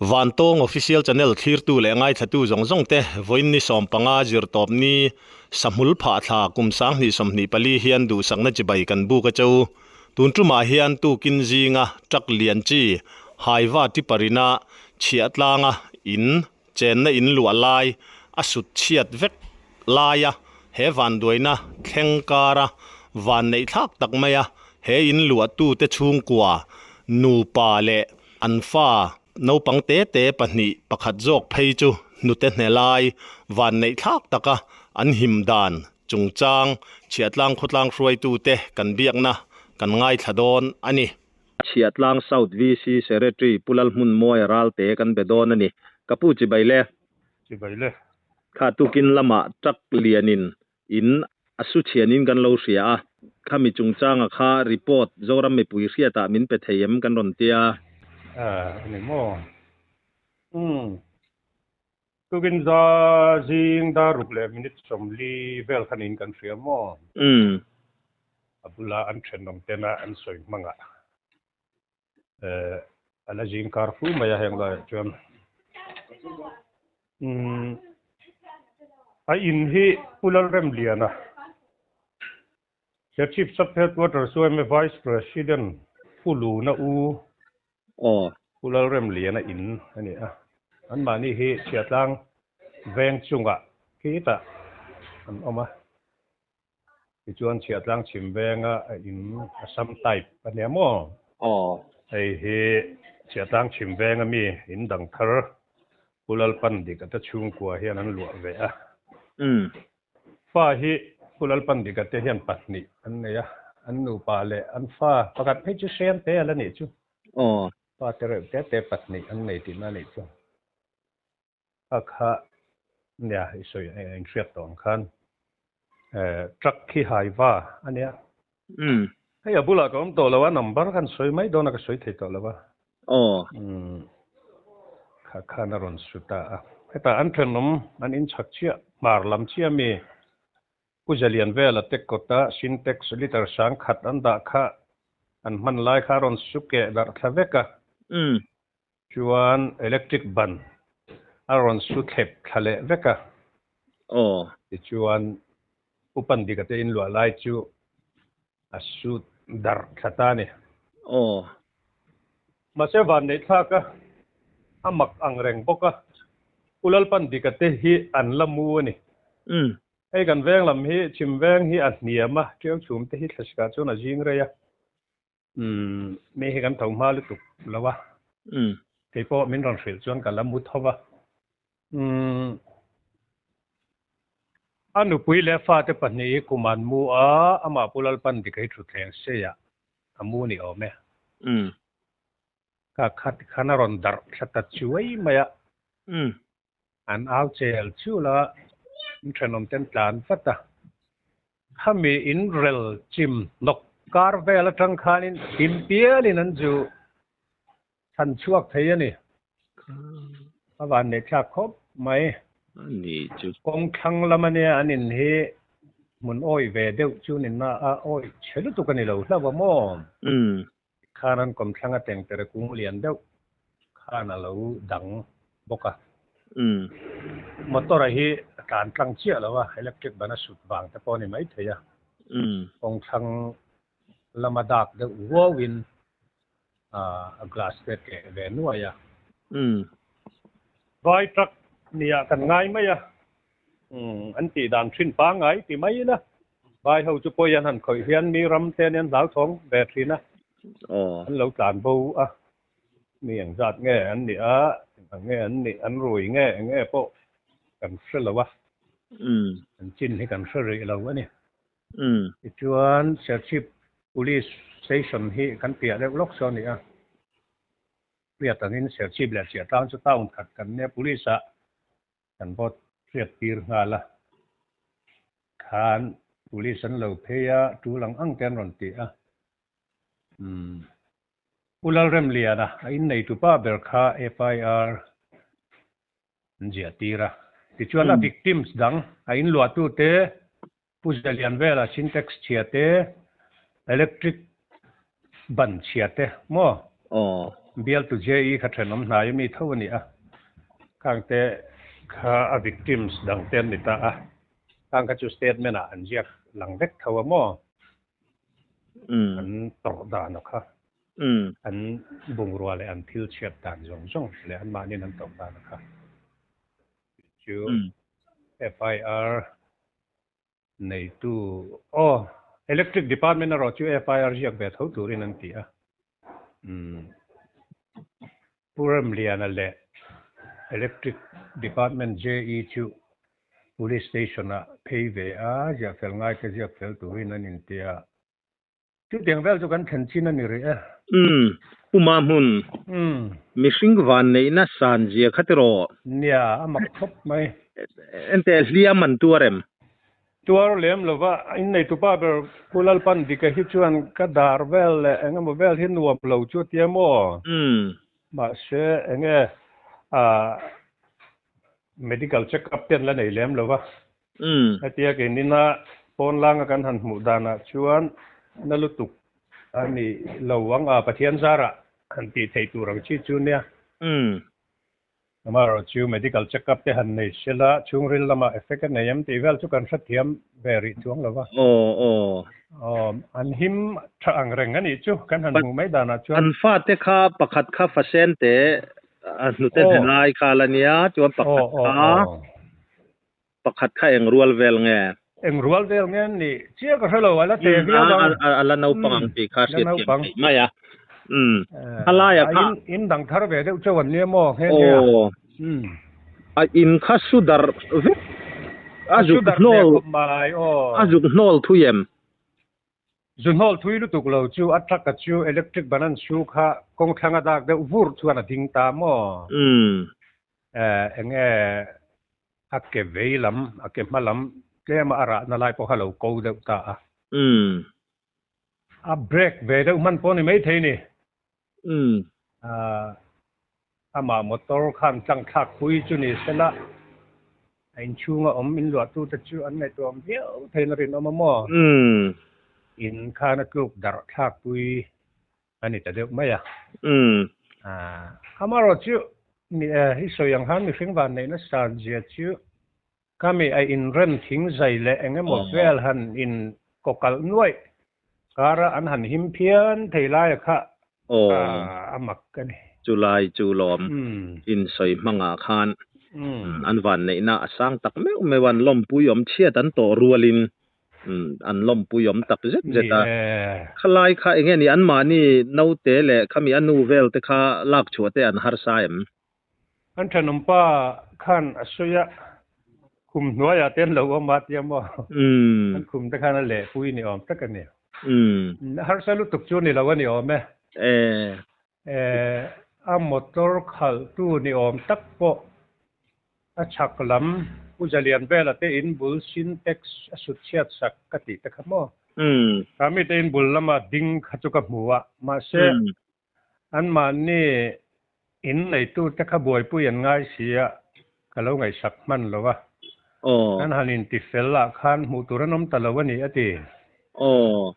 Vantawng Official Channel thlirtu leh ngaithlatu zawng zawng te vawiin ni 15 zirtawp ni Sahmul phah thla kum 2024 hian duhsakna chibai kan buk a cheu. Tun tumah hian tukin zinga truck lian chi Haiva Tipper-ina chhiah tlanga in chenna in luah lai a sut chhiat vek laia he vanduaina thleng kara van neih thlak tak maia he in luahtute chhungkua nupa leh an fa naupang te te pahnih pakhat zawk phei chu hnute hne lai van neih thlak taka an him dan chungchang chhiahtlang khawtlang hruaitute kan biakna kan ngaithla dawn a ni. Chhiahtlang South VC Secretary Pu Lalhmunmawia Ralte kan be dawn a ni. Ka pu chibai le. Chibai le. Kha tukin lamah truck lianin in a su chhianin kan lo hria a, khami chungchanga kha report Zoram mipui hriatah min pe thei em kan rawn tia. A ni maw? Umm. Tukin za zing dar ruk leh minute 40 vel khanin kan hria maw? Umm. A bula an thenawm tena an sawi hmangah eh a la zing kar fu mai a heng laiah chuan umm a in hi Pu Lalremliana Serchhip Sub Headquarters yma Vice President Pu Luna U Aw. Pu Lalremliana in a ni a, anmahni hi Chhiahtlang veng chungah khitah an awm a. Tichuan Chhiahtlang chhim venga a in Assam type a nia maw? Aw. Hei hi Chhiahtlang chhim venga mi in dang thar Pu Lalpan Dika te chhungkua hian an luah ve a. Umm. Fa hi Pu Lalpan Dika te hian pahnih an nei a, an nupa leh an fa pakhat phei chu hrem te a la nih chu. Aw. Fa te reuh te te pahnih an nei tihna a nih chu. A kha nia i sawi in hriat tawh ang khan truck khi haiva a nia. Umm. Hei a bulah ka awm tawh lo a, number khan sawi mai dawn a ka sawi thei tawh lo a. Aw. Umm. Kha khan a rawn su ta a. Hetah an thenawm an inchhak chiah hmar lam chiah mi Pu Zalian vela te kawta Sintex liter 1000 an dah kha an hman lai kha a rawn su keh darh thla vek a. Umm. Chuan electric ban a rawn su thlep thla leh vek a. Aw. Tichuan Pu Pandika te inluah lai chu a su darh thla ta a ni. Aw. Mahse vanneih thlak a, a mak ang reng bawk a. Pu Lalpandika te hi an la mu a ni. Umm. Hei kan veng lam hi chhim veng hi a hniam a, ṭiau chhum te hi thlasikah chuan a zing rei a. Umm, mi hi kan tho hma lutuk lo a. Umm. Kei pawh min rawn hrilh chuan ka la mu tho va. Umm, a nupui leh fate pahnih hi kum an mu a, amah Pu Lalpan dik hi thutthleng seiah a mu ni awm e. Umm. Ka khat khan a rawn darh thla ta chuai mai a. Umm. An au chel chul a, in thenawm ten tlan vat a. Khami in rel chim hnawk kar vel atang khanin him pialin an zu chhan chhuak thei a ni. A van neih thlak khawp mai. Ani chu. Kawng thlang lam ania an in hi hmun awih ve deuh chu ninna a awih chhe lutuk a ni lo hlauh a maw? Umm. Khan an kawmthlang a tengtere kung lian deuh khan a lo dang bawk a. Umm. Motor a hi a tlan tlang chiah lo a, electric ban a sut vang te pawh a ni maithei a. Umm. Kawngthlang lama dak deuh ruauin a glass te a keh ve nuai a. Umm. Vai truck nia kan ngai mai a. Umm, an tih dan thin pangngai ti mai ila. Vai ho chu pawi an han khawih hian mi ram te nen hlauthawng ve thin a. Aw. An lo tlan bo a. Mi eng zat nge an nih a, eng nge an nih, an rui nge eng nge pawh kan hre lo a. Umm. An chin hi kan hre rih lo a ni. Umm. Tichuan Serchhip Police Station hi kan piah deuh lawk sawn a ni a. Hriat angin Serchhip leh Chiahtlang chu town khat kan nia Police ah Kan vote hriat tir nghal a, khan police an lo phei a, tul ang ang te an rawn ti a. Umm, Pu Lalremliana a innei tupa ber kha FIR an ziah tir a. Tichuan a victims dang a inluahtu te, Pu Zalianvela Sintex chhia te, electric ban chhia te maw? Aw. Bialtu JE kha thenawm hnai ami tho a ni a, khangte kha a victims dang te an ni ta a, khang kha chu statement ah an ziak lang vek tho a maw? An tawrh dan a kha, an bungrua leh an thil chhiat dan zawng zawng leh anmahniin an tawrh dan a kha chu FIR Neitu, Aw, Electric Department erawh chu FIR ziak ve tho turin an ti a. Umm, Pu Remliana leh Electric Department JE chu Police Station-ah phei ve a, ziah fel ngaite ziak fel turin an inti a. Chutiang vel chu kan thlen chin a ni rih e. Umm, Pu Mahmun, mihring vanneihna san zia kha tiraw? Nia, a mak khawp mai. Enteh, hliam an tuar em? Tuar lem lova, inneitupa ber Pu Lalpan Dika hi chuan ka dar vel leh eng emaw vel hi nuam lo chu a tia maw? Mahse, enge medical check up te an la nei lem lova, Hetia keinina pawn langa kan han hmuh danah chuan na lutuk a ni lo ang a, Pathian zarah han tih theih tur ang chi chu nia. Amaherawh chu medical check up te han nei sela chhungril lamah effect a nei em tih vel chu kan hrethiam ve rih chuang lo va. Aw, an him tha ang reng a nih chu kan han hmuh mai danah chuan. An fate kha pakhat kha fasen te a hnute hne lai kha la nia chuan pakhat kha. Pakhat kha eng rual vel nge? Eng rual vel nge an nih chiah ka hre lo, a la te viau ang. A la naupang ang tih kha hriat thiam theih mai a. Umm, a laia kha. In dang thar ve deuh chauh an nia maw nghe nghe a. Aw, a in kha su darh vek, a zuk hnawl, a zuk hnawl thui em? Zu hnawl thui lutuk lo chu a truck a chu electric ban an su kha kawng thlang a dak deuh vur chuan a ding ta maw? Eng nge a ke vei lam, a ke hma lam tlema a rahna lai pawh kha lo ko deuh ta a. A break ve deuh hman pawh ni maithei ni. Amah motor khan tlang thlak pui chu ni sela, a inchhunga awm inluahtute chu an ngaihtuah awm viau theiin a rinawm a maw? In khan a tluk darh thlak pui a ni ta deuh mai a. Amaherawh chu i sawi ang khan mihring vanneihna san zia chu Khami a inrem thing zai leh eng emaw vel han in kawkalh nuaih kara an han him phian thei laia kha a mak a ni. Chulai chu lawm insawi hmangah khan an vanneihna a sang tak meuh meuh a, an lawmpui awm chhiat an tawh rualin an lawmpui awm tak zet zet a. Khalai kha enge ni anmahni naute leh khami a nu vel te kha lak chhuah te an harsa em? An thenawmpa khan a sawi a, khum hnuaiah te an lo awm a tia maw? An khum te khan a lehpui ni awm tak a ni. Harsa lutuk chu ni lo a ni awm e. A motor khalhtu ni awm tak pawh a chhak lam Pu Zalian vela te in bul Sintex a sut chhiat sak ka tih te kha maw? Kha mite in bul lama ding kha chu ka hmu a, mahse Anmahni in neitute kha buaipui an ngai si a, ka lo ngaihsak hman lo a. An han inti fel ah khan hmuh tur an awm ta lo a ni, a ti.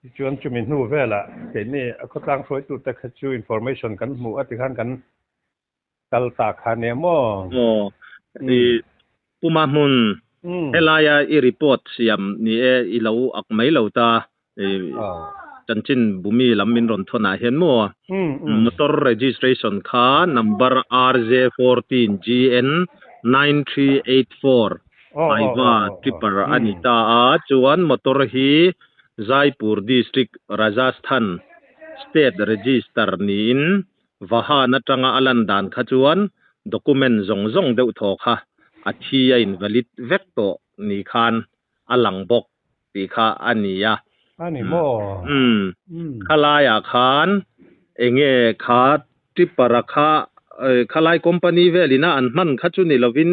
Tichuan chumi hnu velah keini a khawtlang hruaitute kha chu information kan hmuh a tikhan kan kal ta kha nia maw? Aw, i Pu Mahmun, helaia i report siam ni e, i lo ak mai lo ta, i chanchin bumi lam min rawn thawn ah hian maw motor registration kha number RJ14GN 9384 Aiva Tipper a ni ta a, chuan motor hi Jaipur District, Rajasthan State register niin Vahan atanga a lan dan kha chuan document zawng zawng deuh thaw kha a thi a invalid vek tawh ni khan a lang bawk tih kha a ni a. A ni maw? Umm. Khalaiah khan enge kha Tipper-a kha khalai company velina an hman kha chu ni lovin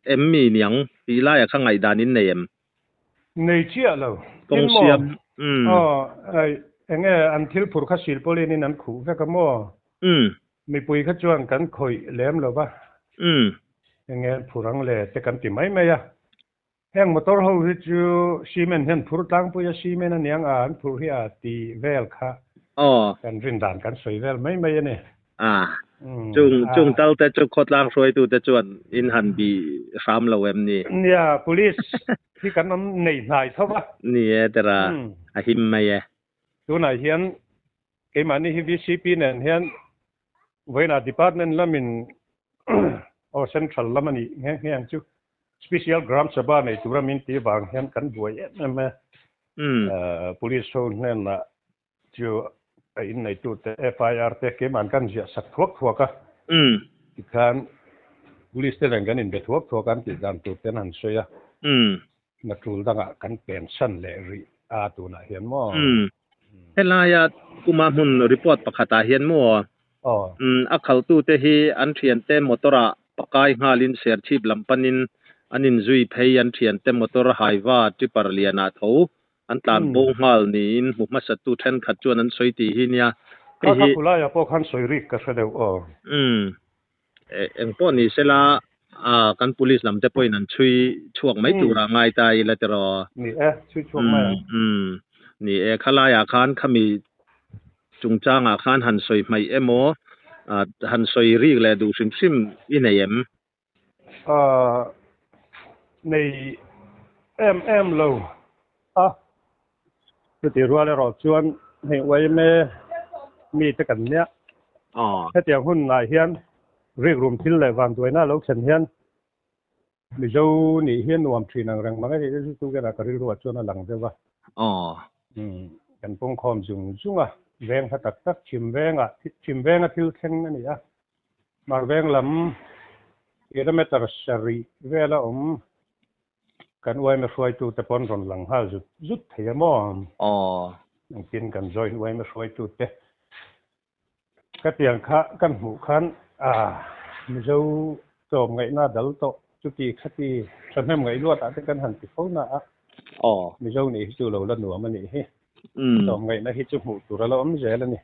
em mi niang tih laiah kha ngaihdan in nei em? Nei chiah lo. Kawng siam. Umm. Aw, enge an thil phur kha silpawlin in an khuh vek a maw? Umm. Mipui kha chuan kan khawih lem lo va. Umm. Enge an phur ang le te kan ti mai mai a. Heng motor ho hi chu cement hian phur tlangpui a, cement a niang a, an phur hi a ti vel kha. Aw. Kan rin dan kan sawi vel mai mai a ni. A chung chung tal te chu khawtlang hruaitute chuan in han bih hram lo em ni? Nia, police hi kan awm nei hnai tho va. Ni e tera, a him mai e. Tunah hian keimahni hi VCP nen hian vawiinah department lamin aw central lam a nih nghe nghe ang chu special gram sabha nei tura min tih vang hian kan buai em em a. Police ho hnenah Chu a inneitute FIR te keimah kan ziah sak thuak thuak a, tikhan Police te nen kan inbe thuak thuak a, an tih dan tur te an han sawi a, hna tul dangah kan pensan leh rih a tunah hian maw? Helaia Puma hmun report pakhatah hian maw a khaltute hi an thiante motor ah pakai nghalin Serchhip lam panin an inzui phei an thiante motor Hyva tipper lianah tho An tlan bo nghal niin hmu hmasatu thenkhat chuan an sawi tih hi nia. Hei hi. Kha khulaiah pawh khan sawi rik ka hre deuh aw. Umm. Eng pawh ni sela kan police lam te pawhin an chhui chhuak mai turah ngai ta ila tiraw. Ni e, chhui chhuak mai ang. Umm. Ni e, khalaiah khan khami chungchangah khan han sawi hmaih emaw han sawi rik leh duh hrim hrim i nei em? Nei em em lo a, chutih rual erawh chuan hei yma mite kan nia. Hetiang hunah hian rikrum thil leh vanduaina lo thlen hian Mizo nih hi a nuam thin ang reng mang e tih te chu tukin ka rilruah chuan a lang deuh a. Kan pawngkhawm zung zung a, veng hla tak tak chhim vengah chhim venga thil thleng a ni a. Hmarveng lam kilometre sarih vela awm kan uaima hruaitute pawn rawn lang nghal zut zut thei a maw? Aw. Engtin kan join uaima hruaitute ka tiang kha kan hmuh khan ah Mizo tlawm ngaihna dal tawh chuti khati thahnem ngaih luatah te kan han ti fo na a. Aw. Mizo nih hi chu lo la nuam a nih hi. Tlawm ngaihna hi chu hmuh tur a la awm zel a ni.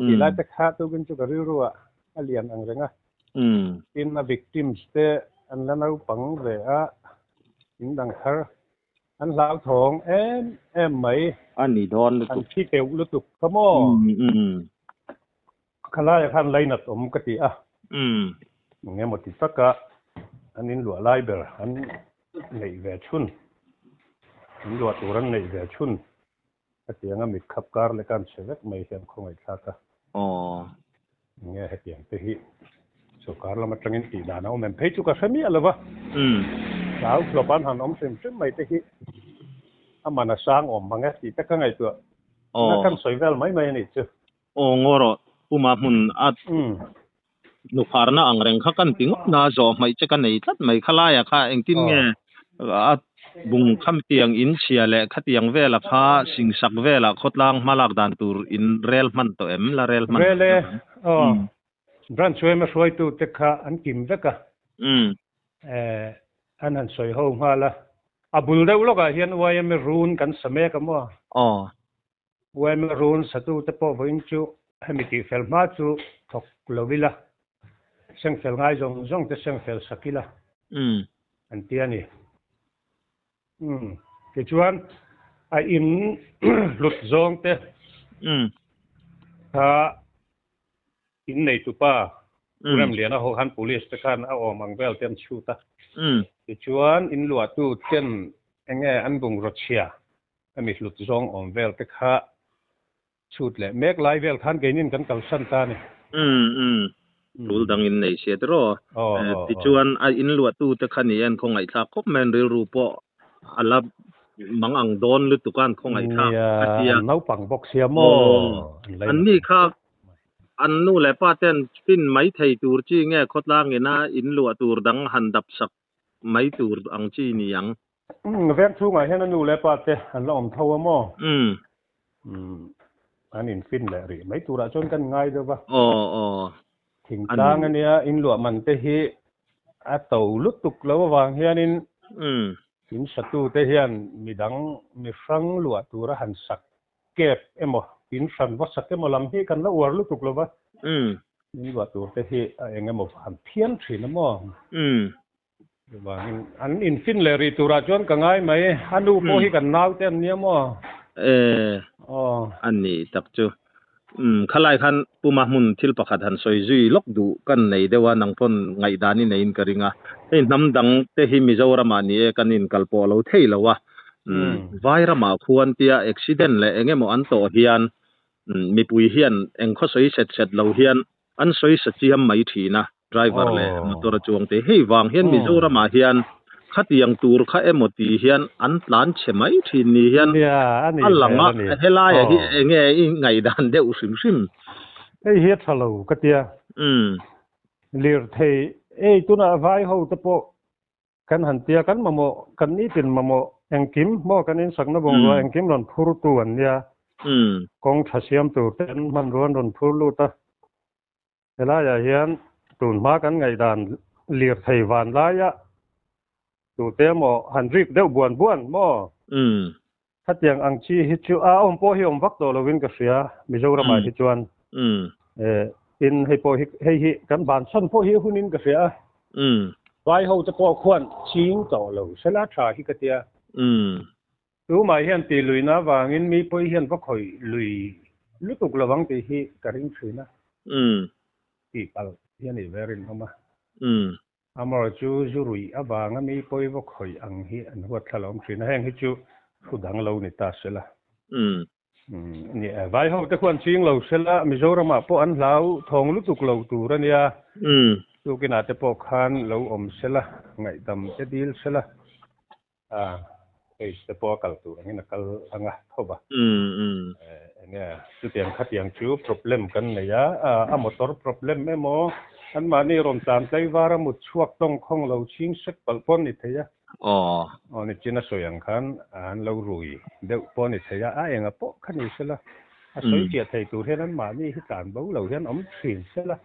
Tih lai te kha tukin chu ka rilru ah a lian ang reng a. Tin a victims te an la naupang ve a, in dang thar an hlauthawng em em mai. A ni dawn lutuk. An thi teuh lutuk kha maw? Khalaia khan lainat awm ka ti a. Eng emaw ti taka an inluah lai ber an neih ve chhun, inluah tur an neih ve chhun. Hetianga mit khap kar leh kan chhe vek mai hian khawngaihthlak a. Aw. Nge hetiang te hi sawrkar lam atangin tih dan a awm em phei chu ka hre miah lo va. Hlau hlawp an han awm hrim hrim mai te hi a man a sang awm mang e tih te ka ngaihtuah na kan sawi vel mai mai a nih chu. Aw ngaw rawh puma hmun a Nupharna ang reng kha kan ti ngawt na, zawh hmaih che ka nei tlat mai. Khalaia kha engtin nge a bung khatiang in chhia leh khatiang vela kha singsak vela khawtlang hmalak dan tur in rel hman tawh em? La rel hman tawh em? Aw, branch yma hruaitu te kha an kim vek a, an han sawi ho nghal a. A bul deuh lawkah hian yma run kan sa mek a maw? Aw. Yma run satute pawh vawiin chu hemi tihfel hma chu thawk lo ila, sengfel ngai zawng zawng te sengfel sak ila an ti a ni. Tichuan a in hlut zawng te kha in neitupa Pu Remliana ho khan police te khan a awm ang vel te an chhut a. Tichuan in luahtu ten enge an bungraw chhia Hemi hlut zawng awm vel te kha chhut leh mek lai vel khan keinin kan kalsan ta a ni. Umm umm tul dang in nei sia tiraw. Tichuan a in luahtu te kha ni en khawngaihthlak khawp mai an rilru pawh a la mang ang dawn lutuk a an khawngaihthlak a tia. Nia an naupang bawk sia maw. An ni kha an nu leh pa ten fin mai thei tur chi nge khawtlang ina in luah tur dang han dap sak mai tur ang chi ni ang. Umm veng chhungah hian a nu leh pa te an la awm tho a maw? Umm an infin leh rih mai turah chuan kan ngai deuh va. Aw aw. Thingtlang ania inluah man te hi a to lutuk lo avang hianin in satu te hian midang mi hrang luah tura han sak kep emaw in hran va sak emaw lam hi kan la uar lutuk lo va. Inluah tur te hi a eng emaw han phian thin a maw? Chuvangin an infin leh rih turah chuan ka ngai mai. A nu pawh hi kan naute an nia maw? E, a nih tak chu. Umm khalai khan puma hmun thil pakhat han sawi zui lawk duh kan nei deuh a, nang pawn ngaihdan i neiin ka ring a. Hei hnam dang te hi Mizoramah ni e kan inkal pawh lo thei lo a, umm vai ramah khuan tia accident leh eng emaw an tawh hian umm mipui hian eng khaw sawi set set lo hian an sawi sa chiam mai thin a, driver leh motor a chuang te. Hei vang hian Mizoramah hian khatiang tur kha emaw tih hian an tlan chhe mai thin ni hian a lang a, helaiah hi eng nge i ngaihdan deuh hrim hrim? Hei hi a tha lo ka tia. Lirthei ei tunah vai ho te pawh Kan han tia kan mamawh, kan nitin mamawh engkim maw kan insakna bungrua engkim rawn phur tu an nia. Kawng tha siam tur te an hmanrua an rawn phur lut a. Helaiah hian tun hma kan ngaihdan lirthei van laia tute emaw han rik deuh buan buan maw? Khatiang ang chi hi chu a awm pawh hi awm vak tawh lovin ka hria Mizoramah hi chuan. Tin hei pawh hi hei hi kan bansan pawh hi hunin ka hria a. Vai ho te pawh khuan ching tawh lo sela tha hi ka tia. Tumah hian tih luihna avangin mi pawi hian va khawih lui lutuk lovang tih hi ka ring thin a. Tih palh hi a nih ve rinawm a. Amarawh chu zu ruih avanga mi pawi va khawih ang hi an huat thla lo awm thin a, heng hi chu thu dang lo ni ta se la. Ni e, vai ho te khuan ching lo se la, Mizoramah pawh an hlau thawng lutuk lo tur a nia. Tukinah te pawh khan lo awm se la, ngaihdam te dil se la. A, case te pawh a kal tur angin a kal ang a, tho va. Enge chutiang khatiang chu problem kan nei a, a motor problem emaw anmahni rawn tlan tlaivar a mut chhuak tawng khawng lo chhing sek palh pawh a ni thei a. Aw nichin a sawi ang khan an lo rui deuh pawh a ni thei a, a enga pawh kha ni sela, a sawi chiah thei tur hian anmahni hi tlan bo lo hian awm thin sela.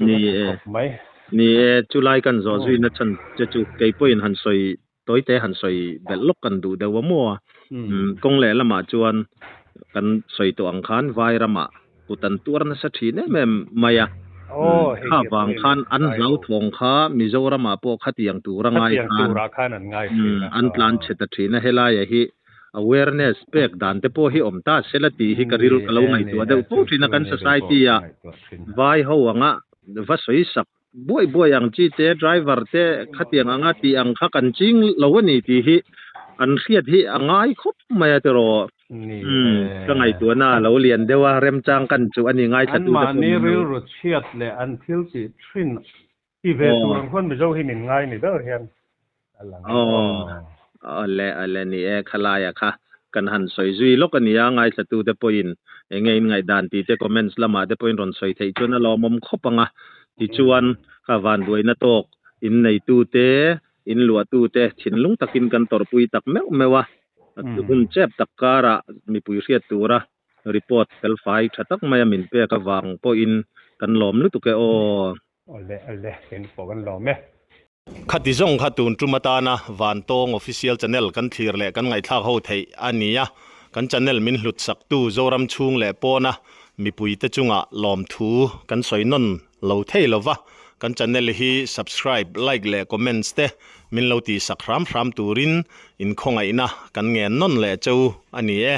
Ni e, ni e, chulai kan zawh zui na chhan che chu kei pawhin han sawi tawi te han sawi belh lawk kan duh deuh a maw a. Kawng leh lamah chuan kan sawi tawh ang khan vai ramah kut an tuar nasa thin em em mai a. Kha vang khan an hlauthawng kha Mizoramah pawh khatiang tur a ngai khan an tlan chhe ta thin a, helaiah hi Awareness pek dan te pawh hi awm ta sela tih hi ka ril ka lo ngaihtuah deuh fo thin a kan society ah vai ho anga va sawi sak buai buai ang chi te driver te khatiang anga tih ang kha kan ching lo a ni tih hi an hriat hi a ngai khawp mai a tiraw umm ka ngaihtuahna a lo lian deuh a remchang kan chu a ni ngaithla tu te pawh Anmahni rilru chhiat leh an thil tih thin Ti ve tur ang khuan Mizo hi min ngai ni ber hian a lang a. Aw le ale ni e khalaia kha kan han sawi zui lawk a nia ngaithlatute pawhin eng nge in ngaihdan tih te comments lamah te pawhin rawn sawi theih chuan a lawmawm khawp ang a tichuan kha vanduaina tawk in neitute in luahtute thinlung takin kan tawrhpui tak meuh meuh a hun chep tak karah mipui hriat tura report felfai tha tak maia min pek avang pawhin kan lawm lutuk e aw. Awle awle, kei ni pawh kan lawm e. Khati zawng kha tun tum atana Vantawng Official Channel kan thlir leh kan ngaihthlak ho theih a ni a, kan channel min hlut saktu Zoram chhung leh pawna mipuite chungah lawmthu kan sawi nawn lo thei lo va, kan channel hi subscribe, like leh comments te min lo tihsak hram hram turin inkhawngaihna kan ngen nawn leh cheu a ni e.